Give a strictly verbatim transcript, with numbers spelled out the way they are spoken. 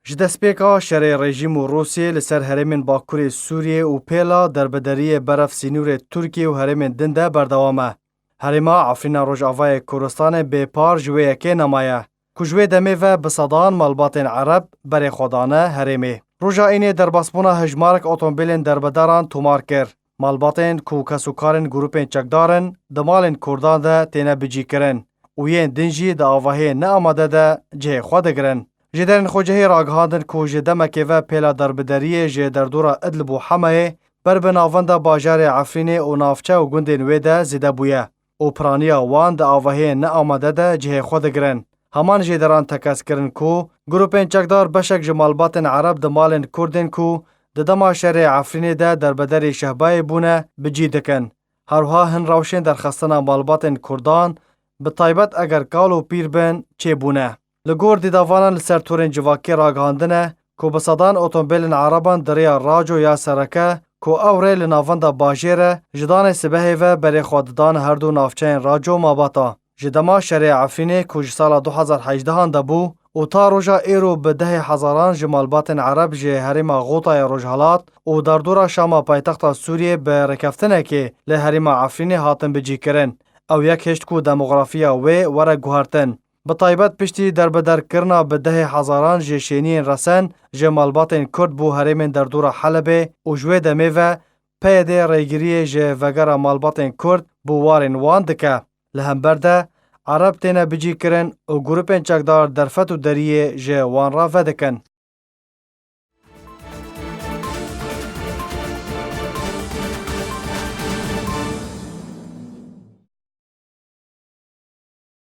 Ji destpêka şerê rejîm û Rûsiyê li ser herêmên Bakurê Sûriyê û pêla derbederiyê beref sînorê Tirkiye û herêmên din de berdewam e. Herêma Efrîna Rojavayê Kurdistanê bêpar ji wê yekê nemaye, ku ji wê demê ve bi sedan malbatên Ereb berê xwe dane herêmê. Roja Înê derbasbûna hejmarek otomobîlên derbedaran tomar kir. Malbatên ku kesûkarên grûpên çekdar in di malên Kurdan de têne bicîkirin û yên din jî di avahiyên neamade de cihê xwe digirin. Jêderên xwecihî ragihandin ku ji demekê ve pêla derbideriyê ji derdora Idlib û Hemayê ber bi navenda bajarê Efrînê û navçe û gundên wê de zêde bûye û piraniya wan di avahiyên neamade de cihê xwe digirin. Heman jêderan tekez kirin ku grûpên çekdar beşek ji malbatên Ereb di malên Kurdên ku di dema şerê Efrînê de derbederî Şehbayê bûne, bi cî dikin. Herwiha hin rewşên derxistina malbatên Kurdan, bi taybet eger kal û pîr bin, çêbûne. Li gor dîdavanan li ser torên civakî ragihandine ku bi sedan otomobîlên Ereban di rêya Raco ya sereke ku ew rê li navenda bajêr e, ji danê sibehê ve berê xwe didan her du navçeyên Raco Mabata. Ji dema şerê Efrînê ku ji sala du hezar hejdehan de bû û ta roja êro bi dehê hezaran ji malbatên Ereb ji herêma Xotayê Rojhelat û derdora Şama paytexta Sûriyê bi rêkeftinekê li herêma Efrînê hatin bicîkirin. Ew yek hişt ku demografiya wê were guhertin. Bi taybet piştî derbederkirina bi dehê hezaran ji şêniyên resen ji malbatên Kurd bo herêmên derdora Helebê û ji wê demê ve P Y D rêgiriyê ji vegera malbatên Kurd bo warên wan dike. Li hember de Ereb têne bicîkirin û grûpên çekdar derfet û deriyê ji wan re vedikin.